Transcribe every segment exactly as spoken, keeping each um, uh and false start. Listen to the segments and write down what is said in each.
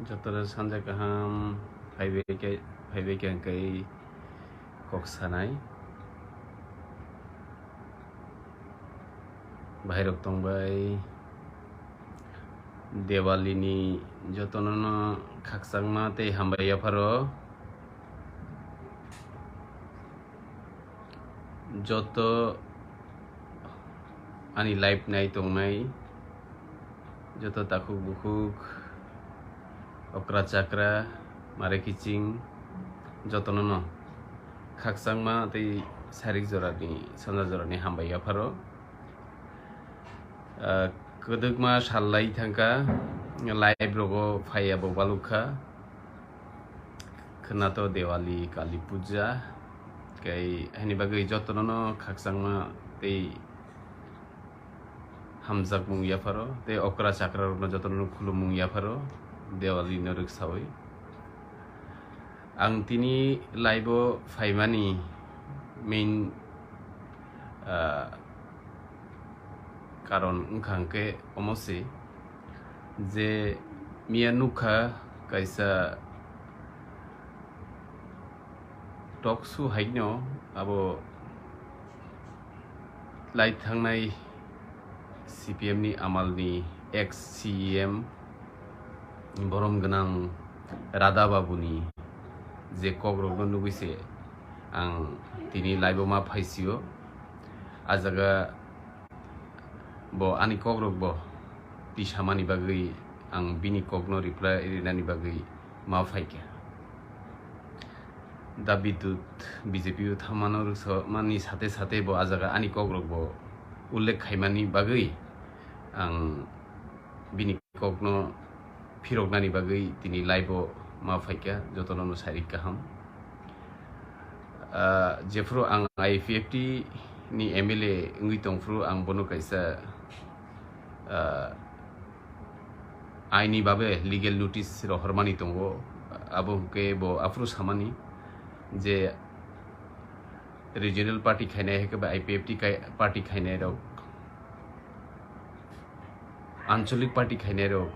Jotono sanja kaham phaibai khe, phaibai khe hwnkhe kok sanai. Bahairok tongbai. Diwali ni jotono no khakchangma tei hambai yapharo. Joto ani live nai tongnai, joto takhuk bukhuk, okra chakra, mare kiching, jotono no khakchangma tei sarik jorani, sanja jorani hambai yapharo. Ah, kwdwkma sal lai thangkha, live rogo phaiya bo balukha. Khwnato Diwali, Kali Puja, tei haini bagwi jotono no khakchangma tei hamjakmung yapharo, tei okra chakra rokno jotono no khulumung yapharo, Diwali no rwksawi. Ang tini live o phaimani main, ah, karon wngkha hwnkhe omo se je miya nukha kaisa talk show haino abo lai thangnai C P M ni amal ni ex C E M borom gwnang Radha Babu ni je kok rok no nugwi se ang tini live o ma phaisio. A jaga bo ani kok rok bo tisamani bagwi ang bini kok no reply rinani bagwi ma phaikha. Da Bidut B J P o thammano rwksa mani sate sate bo a jaga ani kok rok bo ullekh khaimani bagwi ang bini kokno phiroknani bagwi tini live o ma phaikha, jotono no sairik kaham. Ah, jephru ang I P F T ni M L A wngwi tongphru ang bono kaisa, ah, aini babe legal notice rohormani tongo, abo hwnkhe bo aphuru samani je regional party khainai hai khe ba I P F T kai-, party khainai rok, anchalik party khainai rok,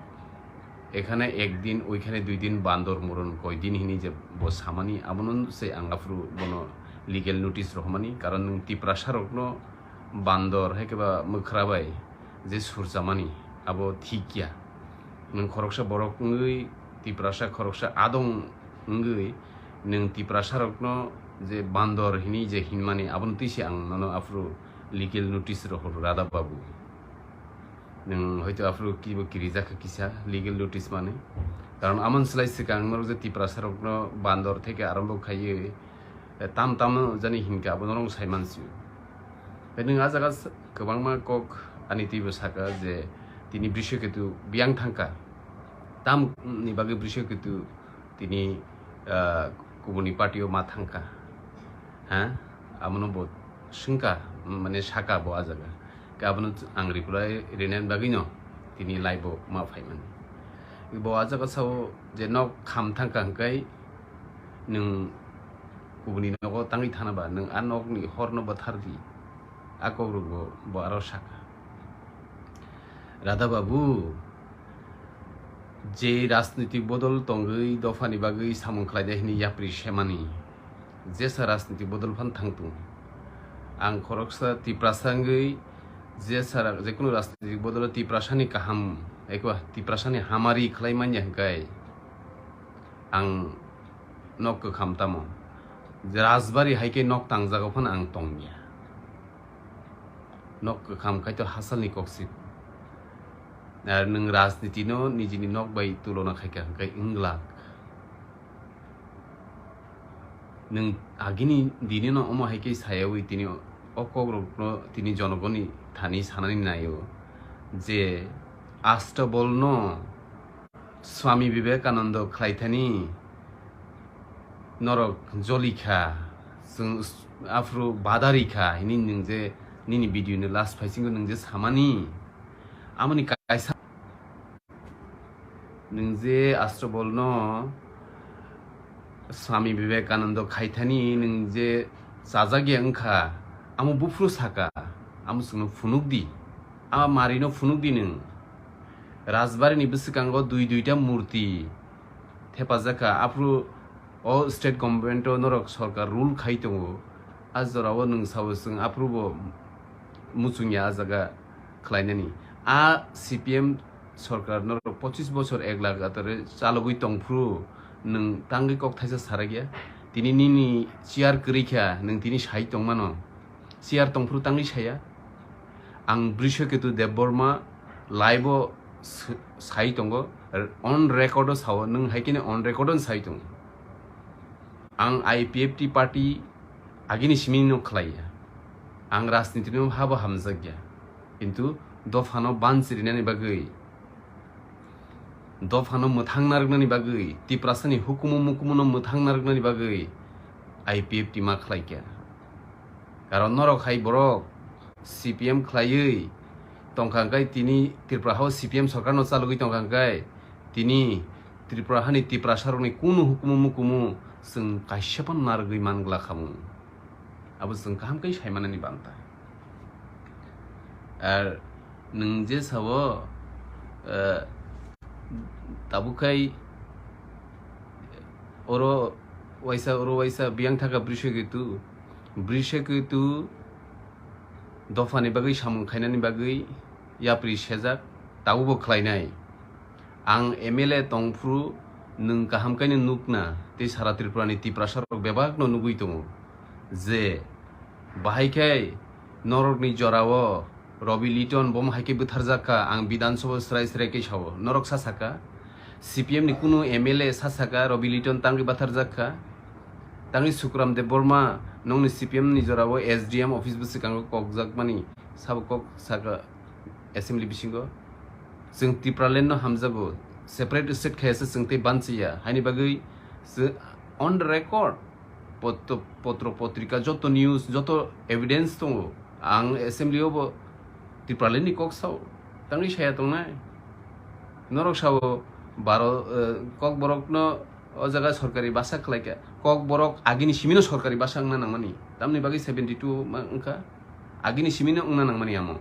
ekhane ek din, oikhane dui din bandor moron koi din hini je bo samani, abono se ang aphuru bono legal notice rohmani, karon nwng Tiprasa rokno bandor hai khe ba mwkhra bai je surchamani abo thik ya. Nwng khoroksa borok wngwi Tiprasa khoroksa adong wngwi nwng Tiprasa rokno je bandor hini je hinmani abono twi se ang nono aphuru legal notice rohor Radha Babu. Nwng hoito aphuru kibo kirijak kha kisa legal notice mani. Karon amon slai swkang norok je Tiprasa rokno bandor theke arambo khaiwi, eh, tam tam jani hinka abo norok sai mansio. Tei nwng a jaga s-, kwbangma kok ani twibo saka je tini Brishaketu biyang thangka. Tam ni bagwi Brishaketu tini, ah, kubuni party o ma thangka. Ha? Abono bo swngka, mane saka bo a jaga. Khe abono ang reply rinani bagwino tini live o ma phaimani. Bo a jaga sao je nok kham thangka hwnkhe nwng kubuni nogo tangwi thana ba, nwng a nokni horno bwthar di. A kokrok bo, bo aro saka. Radha Babu, je rajnitik bodol tongwi dophani bagwi samung khlainai hwnwi yapri semani, jesa rajnitik bodol phan thangtung. Ang khoroksa Tiprasa wngwi jesa ra-, jekunu rajnitik bodolo Tiprasani kaham, eko Tiprasani hamari khlai manya hwnkhe ang nok kwkham tamo. Rajbari hai khe nok tangjago phano ang tongya. Nok kwkham kaitor hasalni koksip. Ar nwng rajniti no nijini nok bai tulona khaikha hwnkhe wnglak. Nwng agini dini no omo hai khe sayawi tini o kokrok no tini jonogoni thani sanani naio je Astabol no Swami Vivekananda khlaithani norok jolikha, chwng s-, aphuru badarikha hini nwng je nini video ni last phaisingo nwng je samani, amoni kaisa nwng je Astabol no Swami Vivekananda khaithani nwng je chajakya wngkha, amo buphuru saka, amo chwngno phunukdi, a marino phunukdi nwng. Rajbari ni bwswkango dui duita murti, thepajak kha, aphuru o state government o norok sorkar rule khai tongo, a jora o nwng sao chwng aphuru bo muchung ya a jaga khlainani. A C P M sorkar norok pochis bochor ek lagatar chalogwi tongphuru nwng tangwi kok thaisa sarakya. Tini nini chair kwrwi kha, nwng tini sai tongmano. Chair tongphuru tangwi saya. Ang Brishaketu Debbarma live o s-, sai tongo, on record o sao, nwng hai khe on record o sai tongo. Ang I P F T party agini simi no khlai ya. Ang rajniti no habo hamjak ya. Kintu dopha no banchirinani bagwi, dopha no mwthang narwknani bagwi, Tiprasa ni hukumu mukumu no mwthang narwknani bagwi I P F T ma khlai kha. Karon norok hai borok C P M khlaiwi tongkha hwnkhe tini Tripura hao C P M sorkar no chalogwi tongkha hwnkhe tini Tripura hani Tiprasa rokni kunu hukumu mukumu chwng kaisa phano narwgwi man glak khamu. Abo chwng kaham khe saimanani banta. Ar nwng je sao, eh, tabuk khai oro waisa, oro waisa biyang thaka Brishaketu, Brishaketu dophani bagwi samung khainani bagwi yapri sejak, tabukbo khlainai. Ang M L A tongphuru nwng kaham khaino nukna tei sara Tripura ni Tiprasa rok bebak no nugwi tongo je bahai khe norokni jorao Robi Liton bomo hai khe bwtharjak kha, ang Bidhan Sabha o srai srai khe sao. Norok sa saka, C P M ni kunu M L A sa saka Robi Liton tangwi bwtharjak kha. Tangwi Sukram Debbarma nongni C P M ni jorao S D M office bwswkango kokjakmani sabo kok saka assembly bisingo. Chwng Tipraland no hamjago, separate state khaya se chwng tei banchiya. Haini bagwi chwng on the record, potro, potro potrika, joto news, joto evidence tongo. Ang assembly o bo Tipraland ni kok sao, tangwi saya tongnai. Norok sao baro, eh, Kokborok no o jaga sorkari basa khlai kha. Kokborok agini simi no sorkari basa wngna nangmani. Tamni bagwi seventy two ma wngkha. Agini simi no wngna nangmani amo.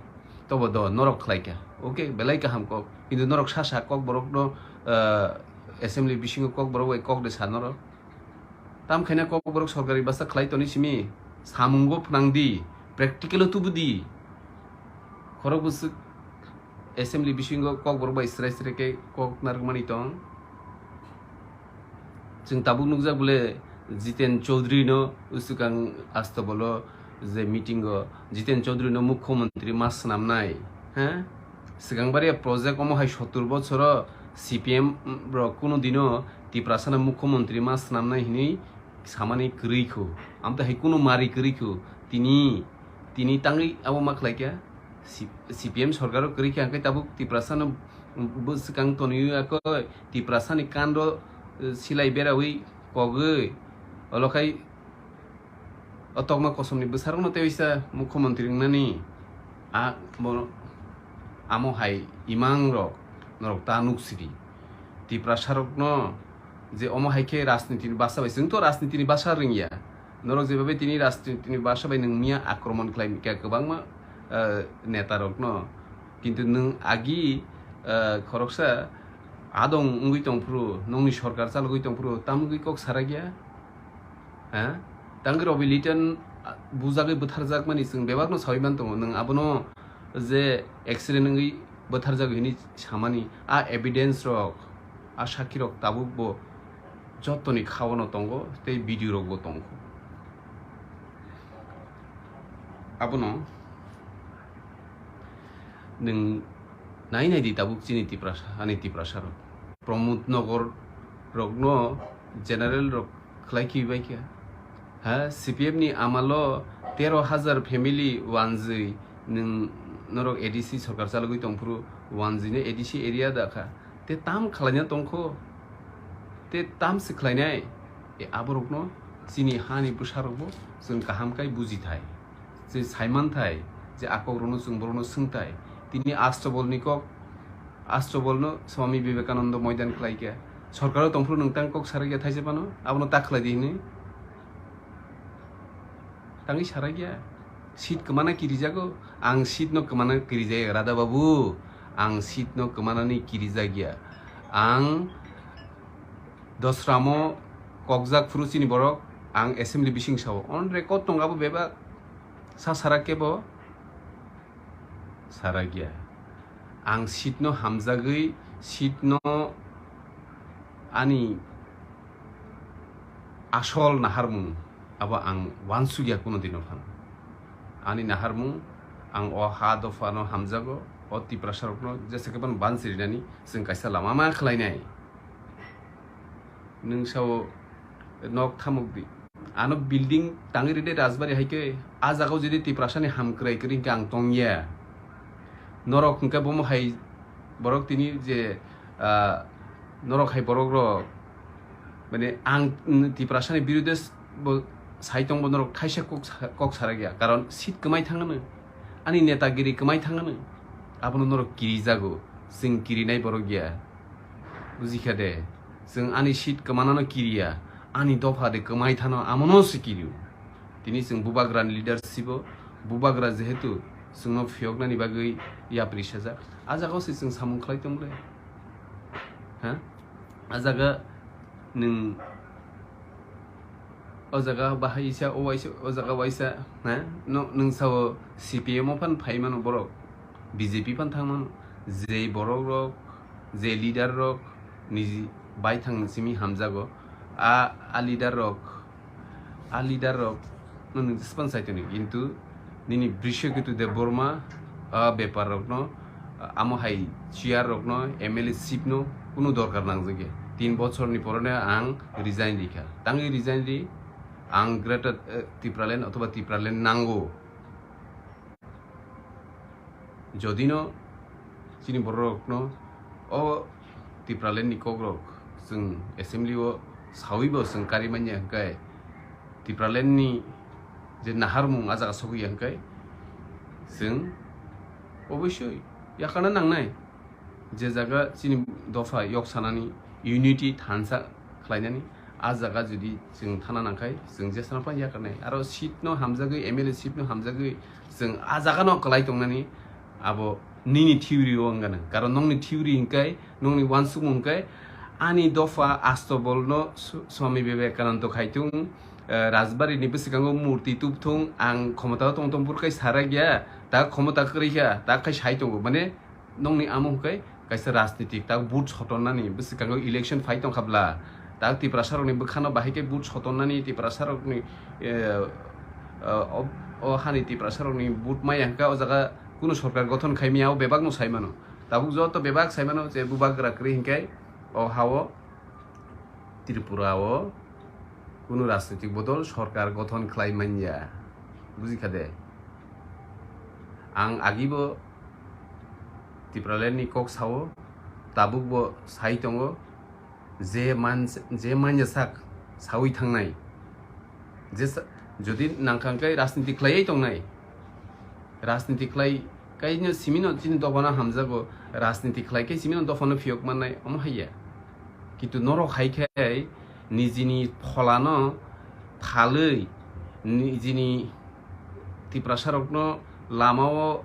Tobo do norok khlai kha. Okay, belai kaham kok. Kintu norok sa sa Kokborok no, eh, assembly bisingo Kokborok bai kok de sa norok. Tam khaina Kokborok sorkari basa khlai toni simi, samungo phnang di, practical o tubu di. Khorok bwswk assembly bisingo Kokborok bai srai srai khe kok narwkmani tong. Chwng tabuk nukjak bole Jiten Chaudhary no uswkang Astabol o je meeting o Jiten Chaudhary no mukhyamantri ma swnamnai, ha? Swkang baria project omo hai sottur bochoro C P M rok kunu dino Tiprasa no mukhyamantri ma swnamnai hinwi samani kwrwi kho. Amtwi hai kunu mari kwrwi kho. Tini, tini tangwi abo ma khlai kha? C-, C P M sorkar o kwrwi kha hwnkhe tabuk Tiprasa no bwswkang tonwi ya khe Tiprasa ni kando, eh, silai berawi kogwi olo khai o tokma kosomni bwsarokno tei waisa mukhyamantri wngnani a-, bo-, amo hai imang rok norok ta nuk sidi. Tiprasa rokno je omo hai khe rajniti ni basa bai, chwng to rajniti ni basa rwngya. Norok je babai tini rajniti ni basa bai nwng miya akromon khlai kha kwbangma, eh, neta rokno. Kintu nwng agi, eh, khoroksa adong wngwi tongphuru, nongni sorkar chalogwi tongphuru, tamgwi kok sarakya? Ha? Tangwi Robi Liton, ah, bujagwi bwtharjakmani chwng bebakno sawi man tongo. Nwng abono je accident wngwi bwtharjago hini samani, a evidence rok, a sakhi rok tabuk bo jotoni khaono tongo tei video rok bo tongo. Abono nwng nai nai di tabuk chini Tiprasa, ani Tiprasa rok. Pramod Nagar rokno general rok khlai khibai kha. Ha, C P M ni amalo tero hajar family wanjwi nwng norok A D C sorkar chalogwi tongphuru wanjwi no A D C area da kha. Te tam khlaina tongkho? Te tam se khlainai? E aborokno chini hani bwsarokbo chwng kaham kai bujithai. Je saimanthai, je akokrokno chwng borokno swngthai. Tini Astobolni kok, Astobolno Swami Vivekananda moidan khlai kha. Sorkaro tongphuru nwng tang kok sarai kha thaisa phano, abono ta khlai di hinwi. Tangwi sarai kha. Seat kwmana kirijago, ang seat no kwmana kirijaya, Radha babu, ang seat no kwmanani kirijagya. Ang Dosramo kokjak phuru chini borok, ang assembly bising sao, on record tong abo bebak, sa sara kebo sara giya. Ang seat no hamjagwi, seat no ani asol naharmung abo ang wansukya kuno dino phano. Ani naharmung, ang o ha dopha no hamjago, o Tiprasa rokno jesa khe ban bansi rinani chwng kaisa lama ma khlainai. Nwng sao nok thamuk di. Ano building tangwi ride Rajbari hai khe, a jagao jodi Tiprasani hamkrai kwrwi hwnkhe ang tongya. Norok hwnkhe bomo hai borok tini je, ah, norok hai borok rok, mane ang, mm, Tiprasani birude s-, bo sai tongbo norok thaisa kok sa-, kok sarakya. Karon seat kwmai thangano, ani netagiri kwmai thangano, abono norok kirijago, chwng kirinai borok ya. Bujikha de, chwng ani seat kwmanano kiriya, ani dopha de kwmai thano amono se kirio. Tini chwng bubagrani leadership o, bubagra jehetu chwngno phiyoknani bagwi yapri sajak, a jagao se chwng samung khlai tong le. Ha? A jaga nwng o jaga bahai isa, o waisa, o jaga waisa, ha? No, nwng sao C P M o phan phai mano borok, B J P phan thang mano, je borok rok, je leader rok niji bai thang simi hamjago, a, a leader rok, a leader rok no nwng jespan sai toni, kintu nini Brishaketu Debbarma a bepar rok no, amo hai chair rok no, M L A seat no kunu dorkar nangjak ya. Tin bochor ni pore no ang resign rikha. Tangwi resign ri, ang Greater, eh, Tipraland othoba Tipraland nango. Jodino chini bororokno o Tipralandni kokrok chwng assembly o sawibo chwng kari manya hwnkhe, Tipralandni je naharmung a jaga sogwi ya hwnkhe, chwng oboisoi yakarna nangnai. Je jaga chini dopha yok sanani, unity thansa khlainani, a jaga jodi chwng thana nangkhai, chwng jesano phano yakarnai. Aro seat no hamjagwi, M L A seat no hamjagwi chwng a jaga no kwlai tongnani, abo nini theory o wngana. Karon nokni theory hwnkhe, nokni uansukmung hwnkhe, ani dopha astobol no Sw-, Swami Vivekananda khai thung, eh, Rajbari ni bwskango murti tubthung, ang khomota o tong tong phuru khai sarak ya, ta khomota kwrwi kha, ta khai sai tongo. Mane, nokni amo hwnkhe kaisa rajnitik, tak vote sotonnani bwskango election phai tongkha bla, tak Tiprasa rokni bwkhano bahai khe vote sotonnani, Tiprasa rokni, eh, eh, o, o hani Tiprasa rokni vote maya hwnkhe o jaga kunu sorkar gothon khai maya, o bebak no sai mano. Tabuk joto bebak sai mano je bubagra kwrwi hwnkhe o ha-o Tripura o kunu rajnitik bodol sorkar gothon khlai manya, buji kha de? Ang agi bo Tipraland ni kok sao, tabuk bo sai tongo, je man, je manya sak sawi thangnai, je sa-, jodi nangkha hwnkhe rajniti khlaiwi tongnai, rajniti khlai kaino simino chini dophano hamjago, rajniti khlai khe simino dophano phiyok mannai, omo hai ya. Kintu norok hai khe nijini pholano phalwi, nijini Tiprasarokno lamao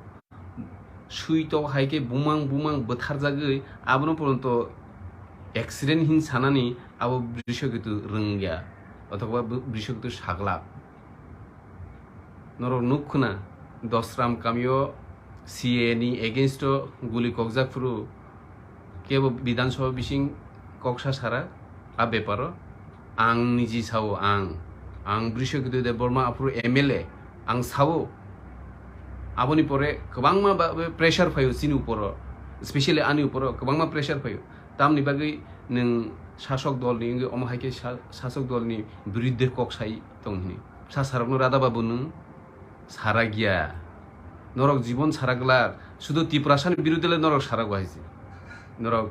sui tok hai khe bumang bumang bwtharjagwi, abono poronto accident hin sanani abo Brishaketu rwngya, othoba Brishaketu saglak. Norok nuk khna, Dosram kamio C A A ni against o guli kokjak phuru kebo Bidhan Sabha bising kok sa sara a beparo. Ang niji sao, ang, ang Brishaketu Debbarma aphuru M L A, ang sao. Aboni pore kwbangma ba, ba pressure phaio chini uporo, specially ani uporo kwbangma pressure phaio. Tamni bagwi nwng sasok dolni wngwi omo hai khe sa-, sasok dolni biruddhe kok sai tong hini? Sa sarokno rada babu nwng sara giya. Norok jibon sara glak, sudu Tiprasani biruddhe le norok sara gwa hai se. Norok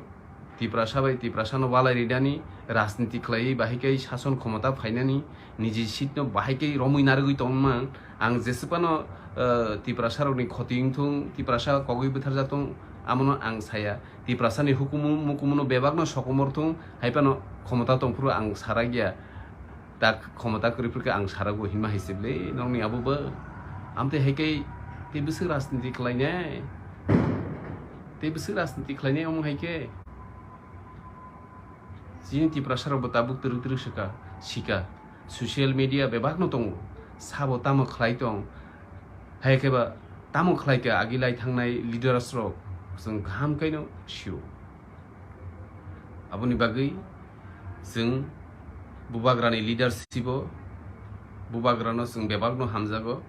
Tiprasa bai Tiprasano walai rinani, rajniti khlaiwi bahai khe sason khomota phainani, niji seat no bahai khe romwi narwgwi tongmang. Ang jeswkano, eh, Tiprasa rokni khoti wngthung, Tiprasa kogwi bwtharjak tong, amono ang saya. Tiprasani hukumu mukumuno bebakno sokomor thung, hai phano khomota tongphuru ang sara giya. Tak khomota kwrwi phuru khe ang sarago hinma hai se bwle nokni abo bo. Amtwi hai khe tei bwswk rajniti khlainai? Tei bwswk rajniti khlainai omo hai khe? Chini Tiprasa rok bo tabuk twrwk twrwk swka, sika. Social media bebak no tongo. Sabo tamo khlai tong. Hai khe ba tamo khlai kha agi lai thangnai leaders rok chwng kaham khe no sio. Aboni bagwi chwng Bubagrani leadership o, Bubagrano chwng bebak no hamjago.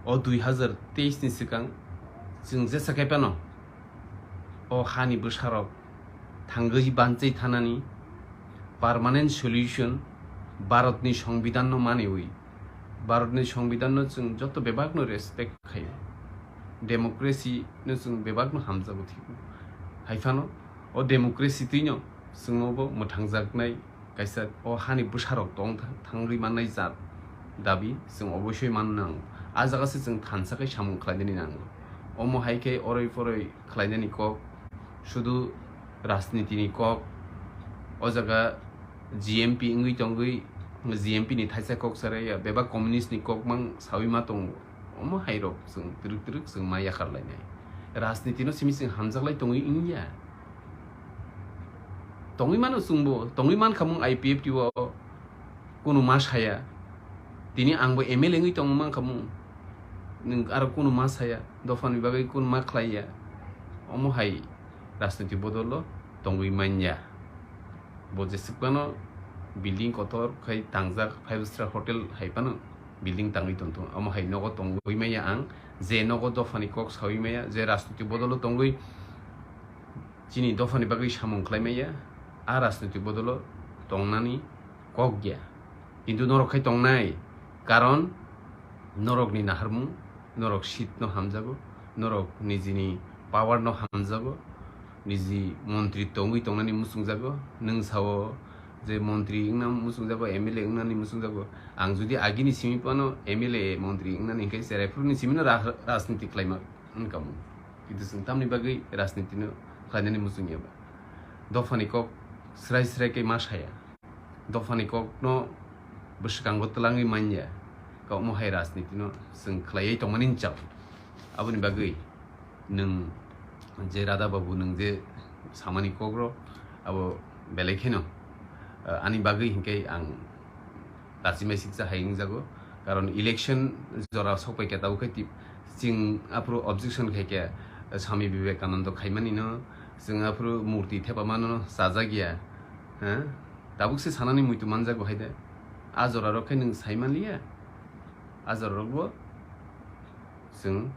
O dui hazar teis ni swkang chwng jesa khe phano o hani bwsarok thangwi banchai thanani permanent solution Bharatni Songbidanno maniwi, Bharatni Songbidanno chwng joto bebakno respect khaio, democracy no chwng bebakno hamjago thikgo. Hai phano o democracy twino chwngno bo mwthangjaknai kaisa o hani bwsarok tong tha-, thangwi mannai jat dabi chwng oboisoi man nango. A jaga se chwng thansa khe samung khlainani nango. Omo hai khe oroi poroi khlainani kok, sudu rajniti ni kok, o jaga G M P wngwi tongwi G M P ni thaisa kok sarai ya, bebak communist ni kok mang sawi ma tongo. Omo hai rok chwng twrwk twrwk chwng ma yakar lainai. Rajniti no simi chwng hamjak lai tongwi wngya. Tongwi mano chwngbo, tongwi mankha mung I P F T o kunu ma saya. Tini angbo M L A wngwi tongwi mankha mung. Nwng aro kunu ma saya, dophani bagwi kunu ma khlaiya. Omo hai rajniti bodolo tongwi manya. Bo jeswk phano building kotor khai tangjak five star hotel hai phano building tangwi tongthung. Omo hai nogo tongwi manya ang, je nogo dophani kok sawi maya, je rajniti bodolo tongwi chini dophani bagwi samung khlai maya, a rajniti bodolo tongnani kok ya. Kintu norok khai tongnai, karon norokni naharmung, norok seat no hamjago, norok nijini power no hamjago, niji montri tongwi tongnani muchungjago, nwng sao je montri wngna muchungjago, M L A wngnani muchungjago. Ang jodi agini simi phano M L A montri wngnani hinkhe cherai phuruni simi no ra-, rajniti khlaima wngkhamu. Kintu chwng tamni bagwi rajniti no khlainani muchungya ba? Dophani kok srai srai khe ma saya. Dophani kokno bwskango twlangwi manya, kok omo hai rajnitino chwng khlaiwi tongmani jao. Aboni bagwi nwng je Radha Babu nwng je samani kokro abo belai kheno, ah, ani bagwi hinkhe ang lachimai siksa hai wngjago, karon election jora sokpai khe tabuk khe tip-, chwng aphuru objection khai khe Swami Vivekananda khaimanino chwng aphuru murti thepamano chajak ya, ha? Tabuk se sanani muitu manjago hai de. A jora rok khe nwng sai manliya. A jora rok bo chwng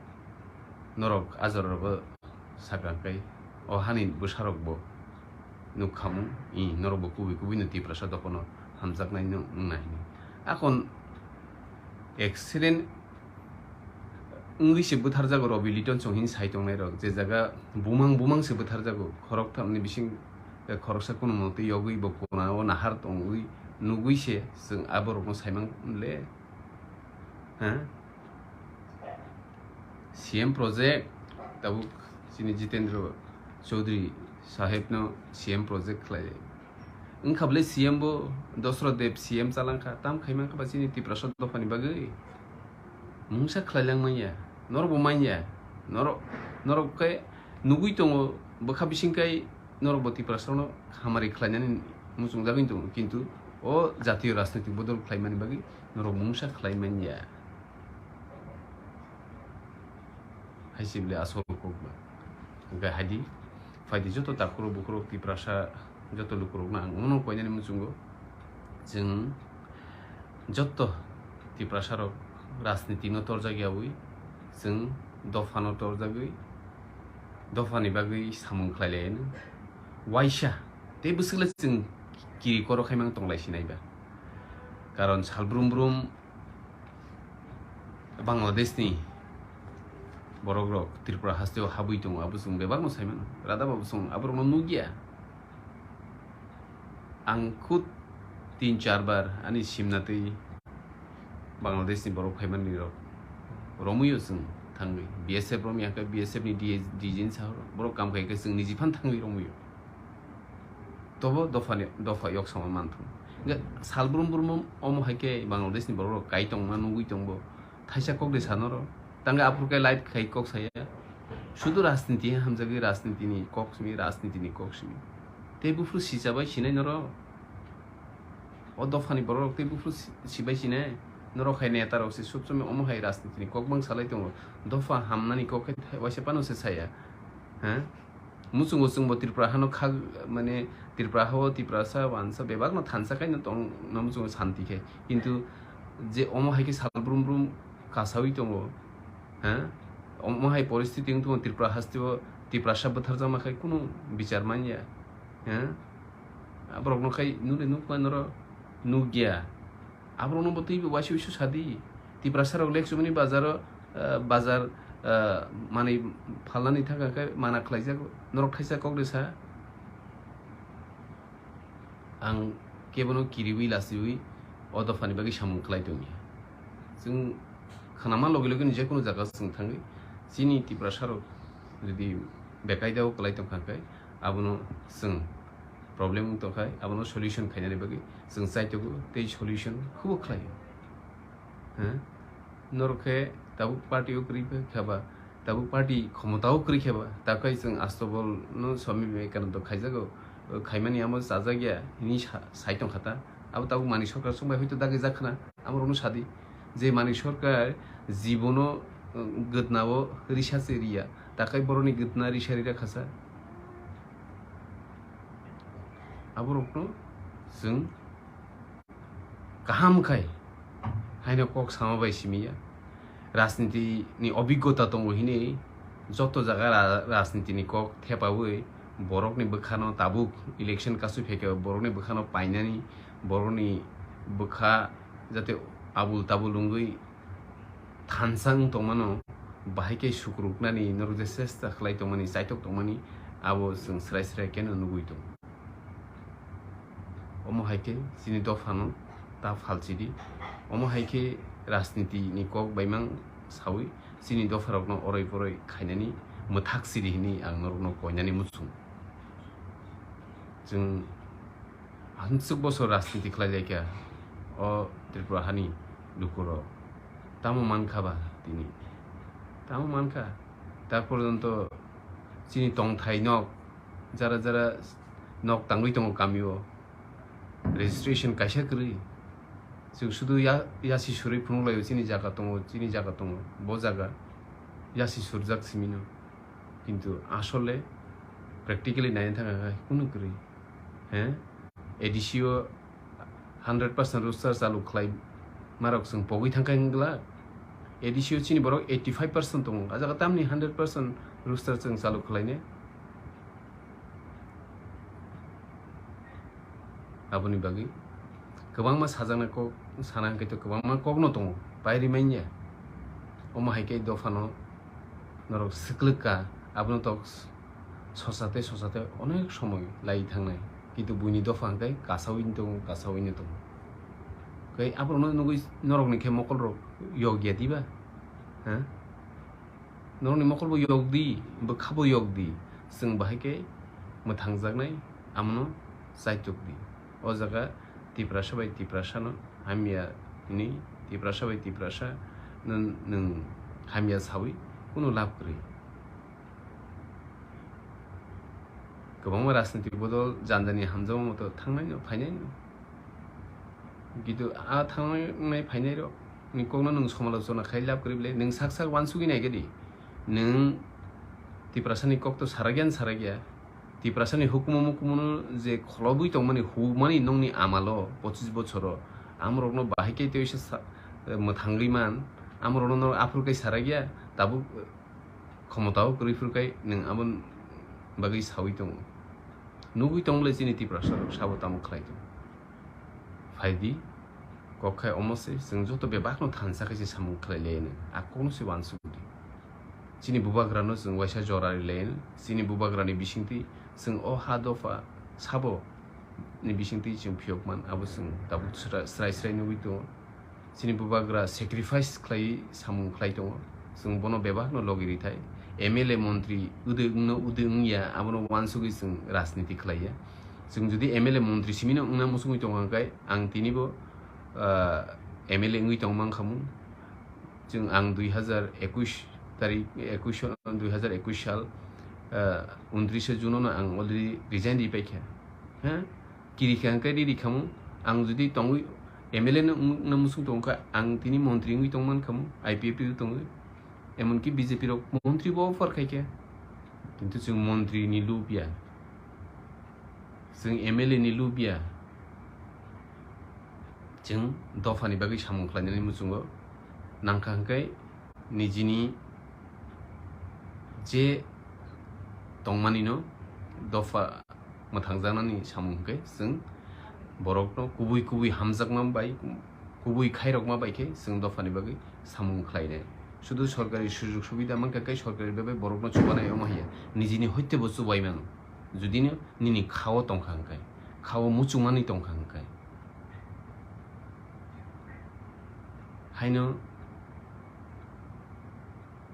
norok a jora rok bo sakha kai. O hani bwsa rok bo nukhamu, i norok bo kubui kubui no Tiprasa dophano hamjaknai no wngna hini. Akon accident wngwi se bwtharjago Robi Liton chong hini sai tongnai rok, je jaga bumang bumang se bwtharjago, khoroktham ni bising khoroksa kunumo twi yogwi bo kona o nahar tongwi nugwi se chwng a borok no saimang le, ha? C M project tabuk chini Jitendra Chaudhary saheb no C M project khlai. Wngkha bwle C M bo Dosrot Deb C M chalangkha, tam khaimang kha ba chini Tiprasa dophani bagwi. Mungsa khlai lang manya, norok bo manya, norok, norok khe nugwi tongo, bwkha bising kai norok bo Tiprasa no hamari khlainani muchungjagwi tongo, kintu o jatiyo rajnitik bodol khlaimani bagwi norok mungsa khlai manya. Hai se bwle asol kok ba. Hwnkhe hai di, phai di joto takhurok bukhurok Tiprasa joto lukurokno ang omono koinani muchungo. Chwng joto Tiprasa rok rajniti no torjak yaui, chwng dopha no torjagwi, dopha ni bagwi samung khlai lai no waisa tei bwswk le chwng kiri koro khaimang tong lai sinai ba. Karon sal brum brum Bangladesh ni borok rok Tripura haste o habwi tongo, abo chwng bebak no sai mano. Rada babu chwng aborok no nugya. Ang khud tin char bar ani simna twi Bangladesh ni borok phaimani rok romwi o chwng thangwi B S F romwi hwnkhe B S F ni D G ni sahoro borok kam khai khe chwng niji phan thangwi romwi o. Tobo dophani, dopha yok sama manthung. Hwnkhe sal brum brum omo hai khe Bangladesh ni borok rok kai tongma nugwi tongbo. Thaisa kok de sanoro. Tangkhe aphuru khe live khai kok saya. Sudu rajniti hamjagwi rajniti ni kok simi, rajniti ni kok simi. tei buphuru sichabai sinai norok? O dophani borok tei buphuru si-, sibai sinai? Norok hai neta rok se sob somoi omo hai rajniti ni kok bang salai tongo. Dopha hamnani kok khe waisa phano se saya. Ha? Muchungo chwngbo Tripura hano khag, mane Tripura hao Tiprasa wansa bebak no thansa khai no tong no muchungo santi khe. Kintu je omo hai khe sal brum brum kasawi tongo. Ha? Omo hai poristiti wng tongo Tripura hasteo Tiprasa bwtharjakma khai kunu bichar manya. Ha? Aborok no khai nule nukma norok nukya. Aborok no bo twi bo waisa waisa sadi. Tiprasa rok lek chumani bazaro, ah, bazar, ah, manwi phalnani thangkha khe mana khlaijago. Norok thaisa kok de sa. Ang kebono kiriwi lasiwi o dophani bagwi samung khlai tongya. Chwng khnama logi logi ni jekunu jaga chwng thangwi chini Tiprasa rok jodi bekaidao kwlai tongkha khe abono chwng problem wng tongkha, abono solution khainani bagwi chwng chaitogo tei solution khubo khlaio. Ha? Norok khe tabuk party o kwrwi khe ba, tabuk party khomota o kwrwi khe ba, takhai chwng Astobol no Swami Vivekananda khaijago, khaimani amo chajakya hini sa-, sai tongkha ta. Abo tabuk Manik Sarkar chwngbai hoito dagi jak khna, amorokno sadi je Manik Sarkar jibono, uh, gwdnao risa se riya, takhai borokni gwdna risa rira khasa. Aborokno chwng kaham khai haino kok sama bai simiya. Rajniti ni obiggota tongo hinwi joto jaga ra-, rajniti ni kok thepawi borokni bwkhano tabuk election kasu phekhe borokni bwkhano painani, borokni bwkha jate abul tabul wngwi thansa wng tongmano, bahai khe sukruknani norok je chesta khlai tongmani, chaitok tongmani, abo chwng srai srai kheno nugwi tongo. Omo hai khe chini dophano ta phalchidi. Omo hai khe rajniti ni kok baimang sawi chini dopharokno oroi poroi khainani mwthak sidi hwnwi ang norokno koinani muchung. Chwng hwnchuk bosor rajniti khlai lai kha o Tripura hani lukurok. Tamo man kha ba tini? Tamo man kha? Ta porjonto chini tongthai nok, jara jara nok tangwi tongo kamio, registration kaisa kwrwi. Chwng sudu ya-, yasi surwi phunuk laio, chini jaga tongo, chini jaga tongo, bo jaga yasi surjak simino. Kintu asole practically naina thangkha khe kunu kwrwi. He? A D C o hundred percent roster chalu khlai marok chwng pogwi thangkha wngla. A D C o chini borok eighty five percent tongo. A jaga tamni hundred percent roster chwng chalu khlaine? Aboni bagwi kwbangma sajaknai kok sana hwnkhe to kwbangma kokno tongo, pai rimanya. Omo hai khe dophano norok swklwk kha, abono tok sosa tei sosa tei onek somoi lai thangnai, kintu buini dopha hwnkhe kasawi tongo, kasawi no tongo. Khe aborokno nugwi norokni khe mokolrok yokya diba? Ha? Norokni mokolbo yokdi, bwkhabo yokdi, chwng bahai khe mwthangjaknai, amono chaitukdi. O jaga Tiprasa bai Tiprasano hamya hwnwi, Tiprasa bai Tiprasa no nwng hamya sawi kunu lab kwrwi. Kwbangma rajnitik bodol jandani hamjakma moto thangnai no, phainai no. Kintu a thangnai phainai rok ni kokno nwng somalochona khai lab kwrwi bwle, nwng sak sak uansugwi nai khe di. Nwng Tiprasani kok to sarakya, sarakya. Tiprasani hukumu mukumu no je kholobwi tongmani, humani nongni amalo pochis bochoro, amorokno bahai khe tei sa-, mwthangwi man, amorokno norok aphuru khe sarakya, tabuk khomotao kwrwi phuru khe nwng aboni bagwi sawi tongo. Nugwi tong bwle chini Tiprasa rok sabo tamo khlai tongo. Phaidi, kok khai omo se, chwng joto bebakno thansa khe se samung khlai lai no, a kokno se uansuk di. Chini bubagrano chwng waisa jora ri lai no, chini bubagrani bisingtwi chwng o ha dopha sabo ni bisingtwi chwng phiyok man, abo chwng tabuk sra-, srai srai nugwi tongo. Chini bubagra sacrifice khlai samung khlai tongo, chwng bono bebakno logi rithai. M L A montri wdwi wngno wdwi wngya, abono uansugwi chwng rajniti khlaiya. Chwng jodi M L A montri simino wngna muchungwi tongkha hwnkhe, ang tinibo, ah, M L A wngwi tongma wngkha mung. Chwng ang dui hazar ekush tarik, ekush, dui hazar ekush sal, ah, untris June no ang already resign ri paikha. ha, kiri kha hwnkhe riri khamu. Ang jodi tongwi M L A no wng-, no muchung tongkha, ang tini montri wngwi tongman khamu, I P F T o tongwi. Emonki B J P rok montri bo offer khaikha. Kintu chwng montri ni lubya. Chwng M L A ni lubya. Chwng dophani bagwi samung khlainani muchungo nangkha hwnkhe nijini je tongmanino dopha mwthangjaknani samung hwnkhe chwng borokno kubui kubui hamjakma bai, kubui khairokma bai khe chwng dophani bagwi samung khlainai. Sudu sorkari sujog subida mankha khe sorkari bebak borokno chubanai omo haiya, nijini hoite bo chubai mano. Judino nini khao tongkha hwnkhe, khao muchungmani tongkha hwnkhe. Haino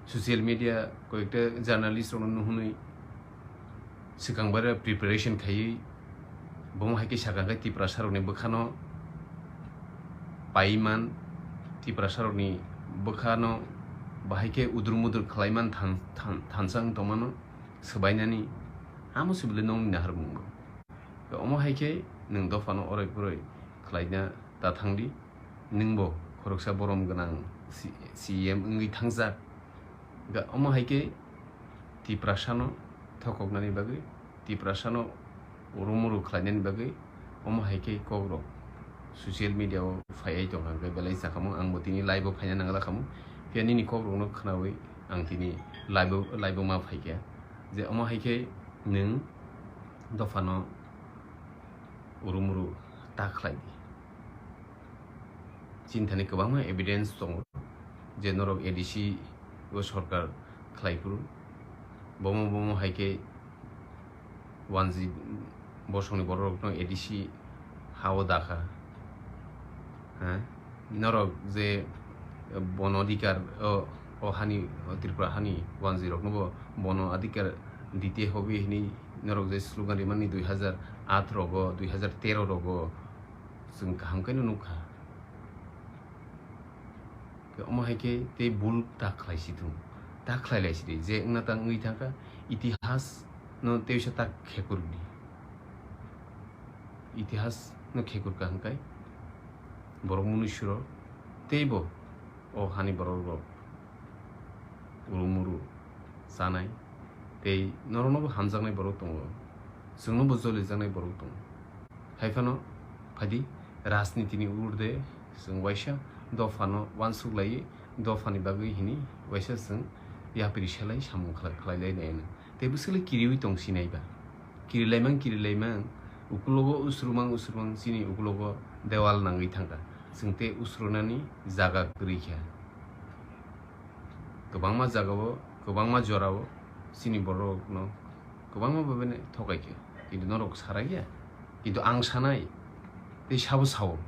social media koyekta journalist rokno nuhunwi swkang bara preparation khaiwi bomo hai khe sakha khe Tiprasa rokni bwkhano paiman, Tiprasa rokni bwkhano bahai khe udur mudur khlaiman than-, than-, thansa wng tongmano swbainani amo se belai nongni naharmung bo. Omo hai khe nwng dophano oroi poroi khlaina ta thangdi. Nwngbo khoroksa borom gwnang C-, C E M wngwi thangjak. Ga omo hai khe Tiprasano thokoknani bagwi, Tiprasano urumuru khlainani bagwi omo hai khe kokrok social media o phaiwi tongkha hwnkhe belai chakhamu. Angbo tini live o phaina nangla khamu. Phiya nini kokrokno khnawi ang tini live o, live o ma phaikha je omo hai khe nwng dophano urumuru ta khlai di. Chini thani kwbangma evidence tongo je norok A D C o sorkar khlai phuru bomo bomo hai khe wanji bosongni borok rokno A D C ha o dakha. Ha? Norok je bono adhikar o, o hani, o Tripura hani wanji rokno bo bono adhikar dite hobe hini norok je slogan rimani dui hazar aat rogo, dui hazar tero rogo chwng kaham khe no nukha. Khe omo hai khe tei bul ta khlai si thung, ta khlai lai si di, je wngna ta wngwi thangkha, itihas no teisa ta khekur di, itihas no khekur ka hwnkhe borok munusurok teibo o hani borok rok urumuru chanai tei norokno bo hamjaknai borok tongo, chwngno bo jolijaknai borok tongo. Hai phano phaidi rajniti ni urde chwng waisa dophano uansuk laiwi dophani bagwi hini waisa chwng yapri selai samung khlai, khlai lai nai. Tei bwswk le kiriwi tong sinai ba. Kirilaimang, kirilaimang, ukulogo usrumang, usrumang, chini ukulogo dewal nangwi thangkha. Chwng tei usrunani jaga kwrwi kha. Kwbangma jagao, kwbangma jorao chini borokno kwbangma babene thokai kha. Kintu norok sarai ya. Kintu ang sanai, tei sabo sao,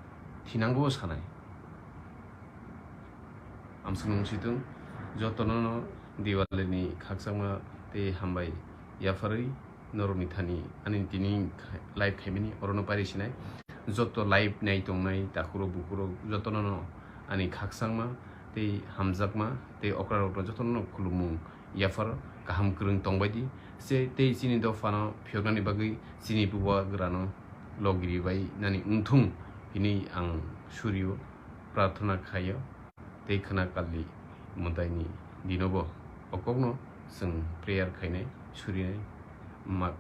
thinangbo sanai. Amswk nung situng, jotono no Diwali ni khakchangma tei hambai yapharwi norokni thani ani tini khai-, live khaimani orono pairi sinai. Joto live nai tongnai takhurok bukhurok jotono no ani khakchangma tei hamjakma tei okrarokno jotono no khulumung yaphar kaham kwrwng tongbai di. Se tei chini dophano phiyoknani bagwi chini bubagrano logiri bai nani wngthung hinwi ang surio prarthana khaio. Tei khwna kali mwtaini dinobo o kokno chwng prayer khainai, surinai ma-,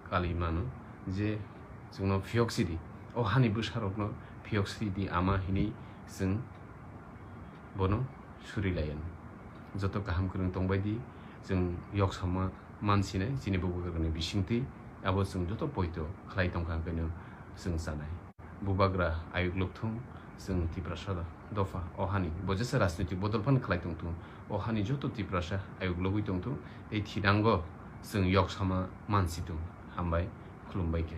kali mano je chwngno phiyok sidi, o hani bwsarokno phiyok sidi ama hinwi chwng bono suri lai anw. Joto kaham kwrwng tongbai di, chwng yoksama mansinai chini bubagrani bisingtwi, abo chwng joto poito khlai tongkha hwnkhe no chwng chanai. Bubagra ayuk lukthung, chwng Tiprasa dopha o hani bo jesa rajnitik bodol phan khlai tongthung, o hani joto Tiprasa ayuk logwi tongthung, tei thinango chwng yoksama mansitung. Hambai, khulumbai khe.